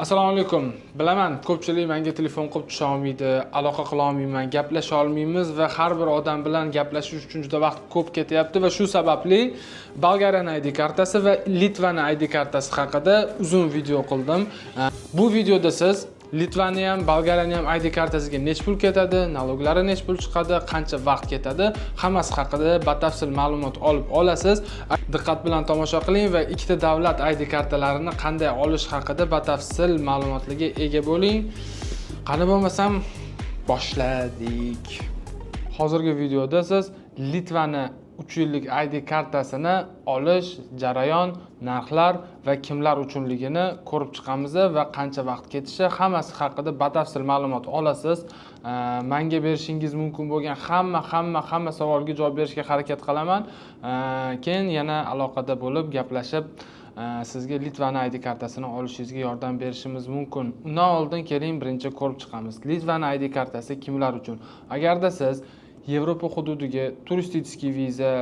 Assalomu alaykum. Bilaman, ko'pchilik menga telefon qilib tusha olmaydi, aloqa qila olmayman, gaplasha olmaymiz va har bir odam bilan gaplashish uchun juda vaqt ko'p ketyapti va shu sababli Bolgariyani ID kartasi va Litvani ID kartasi haqida uzun video qildim. Bu videoda siz Litvani ham, Bolgariyani ham ID kartasiga nech pul ketadi, налог lari nech pul chiqadi, qancha vaqt ketadi, hammasi haqida batafsil ma'lumot olib olasiz. Diqqat bilan tomosha qiling va ikkita davlat ID kartalarini qanday olish haqida batafsil ma'lumotlarga ega bo'ling. Qani bo'lmasam boshladik. Hozirgi videoda siz Litvani 3 yillik ID kartasini olish jarayon, narxlar va kimlar uchunligini ko'rib chiqamiz va qancha vaqt ketishi, hammasi haqida batafsil ma'lumot olasiz. Manga berishingiz mumkin bo'lgan hamma hamma hamma savolga javob berishga harakat qilaman. Keyin yana aloqada bo'lib, gaplashib, sizga Litvani ID kartasini olishingizga yordam berishimiz mumkin. Undan oldin keling, birinchi ko'rib chiqamiz. Litvani ID kartasi kimlar uchun? Agarda siz Yevropa hududiga turistik viza,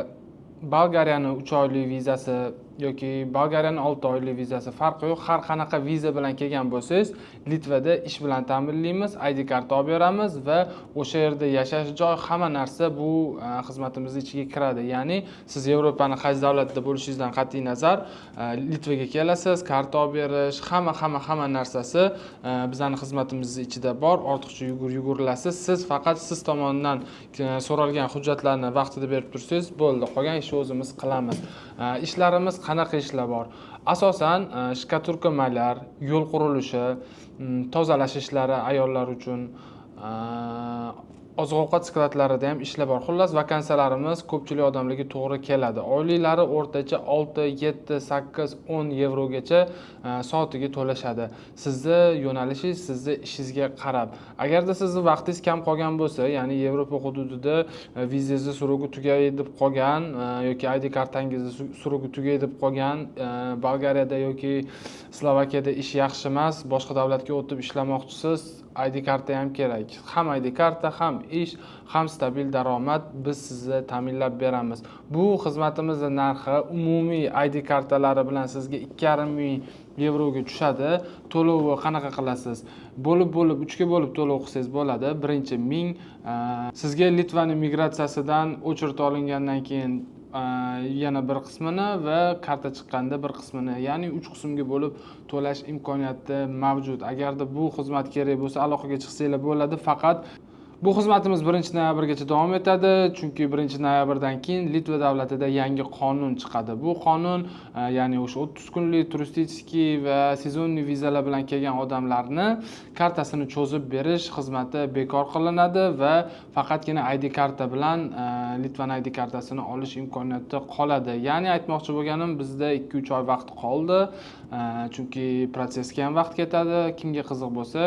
Bolgariyani 3 oylik vizasi yoki Bolgariyani 6 oylik vizasi, farqi yo'q, har qanaqa viza bilan kelgan bo'lsangiz, Litvada ish bilan ta'minlaymiz, ID karta olib beramiz va o'sha yerda yashash joy, hamma narsa bu xizmatimizni ichiga kiradi. Ya'ni siz Yevropani qaysi davlatida bo'lishingizdan qat'iy nazar, Litvaga kelasiz, karta olib berish, hamma hamma hamma narsasi bizani xizmatimizni ichida bor. Ortiqcha yugur yugurlasiz, siz faqat siz tomonidan so'ralgan hujjatlarni vaqtida berib tursangiz bo'ldi, qolgan ishni o'zimiz qilamiz. Ishlarimiz qanaqa ishlar bor? Asosan штукатурка, маляр, yo'l qurilishi, tozalash ishlari ayollar uchun, oziq ovqat склад larida ham ishlar bor. Xullas, vakansiyalarimiz ko'pchilik odamlarga to'g'ri keladi. Oyliklari o'rtacha 6, 7, 8, 10 yevrogacha soatiga to'lashadi, sizni yo'nalishingiz, sizni ishingizga qarab. Agarda sizni vaqtingiz kam qolgan bo'lsa, ya'ni Yevropa hududida vizangizni срок i tugay deb qolgan yoki ID kartangizni срок i tugay deb qolgan, Bolgariyada yoki Slovakiyada ish yaxshi emas, boshqa davlatga o'tib ishlamoqchisiz, ID karta ham kerak. Ham ID karta, ham ish, ham stabil daromad, biz sizni ta'minlab beramiz. Bu xizmatimizni narxi umumiy ID kartalari bilan sizga 2500 yevroga tushadi. To'lovi qanaqa qilasiz? Bo'lib bo'lib, uchga bo'lib to'lov qilsangiz bo'ladi. Birinchi 1000 sizga Litvani migratsiyasidan очередь olingandan keyin yana bir qismini va karta chiqqanda bir qismini, ya'ni uch qismga bo'lib to'lash imkoniyati mavjud. Agarda bu xizmat kerak bo'lsa, aloqaga chiqsanglar bo'ladi. Faqat bu xizmatimiz 1-noyabrgacha davom etadi, chunki 1-noyabrdan keyin Litva davlatida yangi qonun chiqadi. Bu qonun ya'ni o'sha 30 kunlik turistik va сезонный vizalar bilan kelgan odamlarni kartasini cho'zib berish xizmati bekor qilinadi va faqatgina ID karta bilan Litvani ID kartasini olish imkoniyati qoladi. Ya'ni aytmoqchi bo'lganim, bizda 2-3 oy vaqt qoldi, chunki protsessga ham vaqt ketadi. Kimga qiziq bo'lsa,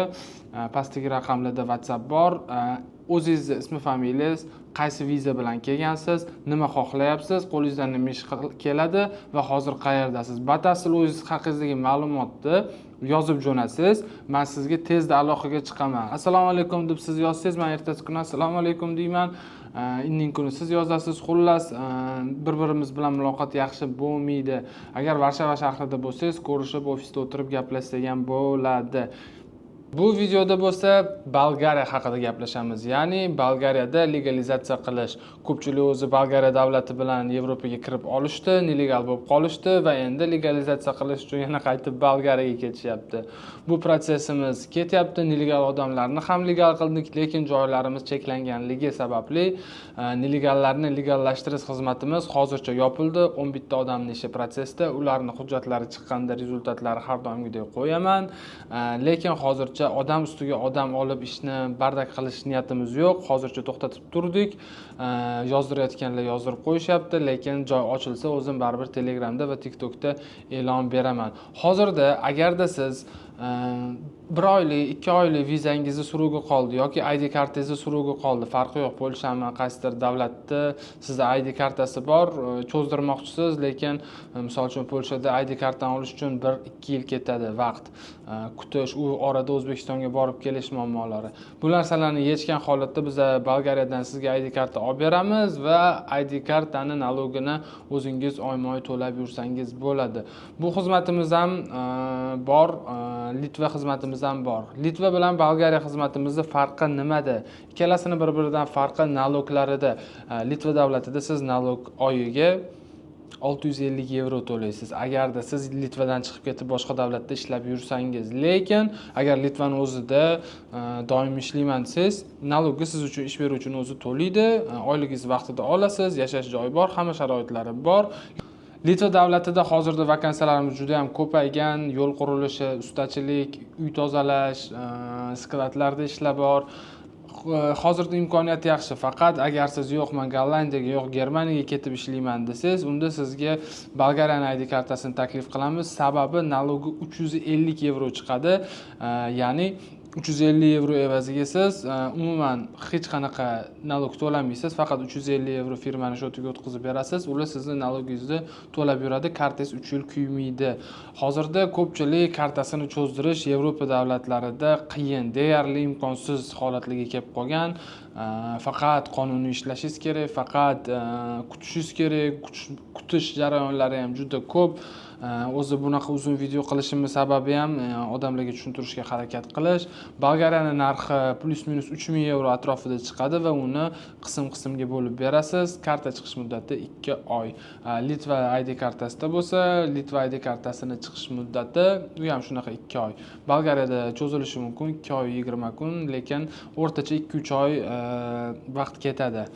pastdagi raqamlarda WhatsApp bor. O'zingizni ismi, familiyangiz, qaysi viza bilan kelgansiz, nima xohlayapsiz, qo'lingizdan nima ish keladi va hozir qayerdasiz, batafsil o'zingiz haqingizdagi ma'lumotni yozib jo'natsangiz, man sizga tezda aloqaga chiqaman. "Assalomu alaykum" deb siz yozsangiz, man ertasi kuni "Assalomu alaykum" deyman. Indin kuni siz yozasiz. Xullas, bir birimiz bilan muloqot yaxshi bo'lmaydi. Agar Varshava shahrida bo'lsangiz, ko'rishib, ofisda o'tirib gaplashsak ham bo'ladi. Bu videoda bo'lsa Bolgariya haqida gaplashamiz, ya'ni Bolgariyada legalizatsiya qilish. Ko'pchilik o'zi Bolgariya davlati bilan Yevropaga kirib olishdi, нелегал bo'lib qolishdi va endi legalizatsiya qilish uchun yana qaytib Bolgariyaga ketishyapti. Bu protsessimiz ketyapti. Нелегал odamlarni ham legal qildik, lekin joylarimiz cheklanganligi sababli нелегал larni legallashtirish xizmatimiz hozircha yopildi. 11 ta odamni ishi protsessda, ularni hujjatlari chiqqanda результат lari har doimgidek qo'yaman. Lekin hozircha odam ustiga odam olib, ishni бардак qilish niyatimiz yo'q, hozircha to'xtatib turdik. Yozdirayotganlar yozdirib qo'yishyapti, lekin joy ochilsa, o'zim baribir Telegramda va TikTokda e'lon beraman. Hozirda agarda siz bir oylik, 2 oylik vizangizni срок i qoldi yoki ID kartangizni срок i qoldi, farqi yo'q, Polshami, qaysidir davlatni sizda ID kartasi bor, cho'zdirmoqchisiz, lekin misol uchun, Polshada ID kartani olish uchun 1-2 yil ketadi vaqt, kutish, u orada O'zbekistonga borib kelish muammolari, bu narsalarni yechgan holatda biza Bolgariyadan sizga ID karta olib beramiz va ID kartani налог ini o'zingiz oyma oy to'lab yursangiz bo'ladi. Bu xizmatimiz ham bor. Litva xizmatimiz ham bor. Litva bilan Bolgariya xizmatimizni farqi nimada? Ikkalasini bir biridan farqi налог larida. Litva davlatida siz налог oyiga 650 yevro to'laysiz, agarda siz Litvadan chiqib ketib, boshqa davlatda ishlab yursangiz. Lekin agar Litvani o'zida doim ishlayman desangiz, налог ni siz uchun ish beruvchini o'zi to'laydi, oyligingizni vaqtida olasiz, yashash joyi bor, hamma sharoitlari bor. Litva davlatida hozirda vakansiyalarimiz juda yam ko'paygan: yo'l qurilishi, ustachilik, uy tozalash, склад larda ishlar bor. Hozirda imkoniyat yaxshi. Faqat agar siz "Yo'q, man Gollandiyaga, yo'q, Germaniyaga ketib ishlayman" desangiz, unda sizga Bolgariyani ID kartasini taklif qilamiz. Sababi налог i 350 yevro chiqadi, ya'ni 350 yevro evaziga siz umuman hech qanaqa налог to'lamaysiz, faqat 350 yevro firmani счёт iga o'tkazib berasiz, ular sizni налог ingizni to'lab yuradi, kartangiz 3 yil kuymaydi. Hozirda ko'pchilik kartasini cho'zdirish Yevropa davlatlarida qiyin, deyarli imkonsiz holatlarga kelib qolgan. Faqat qonuniy ishlashingiz kerak, faqat kutishingiz kerak. Kutish jarayonlari ham juda ko'p. O'zi bunaqa uzun video qilishimni sababi ham odamlarga tushuntirishga harakat qilish. Bolgariyani narxi плюс-минус 3000 yevro atrofida chiqadi va uni qism qismga bo'lib berasiz. Karta chiqish muddati 2 oy. Litva ID kartasida bo'lsa, Litva ID kartasini chiqish muddati u ham shunaqa 2 oy. Bolgariyada cho'zilishi mumkin, 2 oy 20 kun, lekin o'rtacha 2-3 oy vaqt ketadi.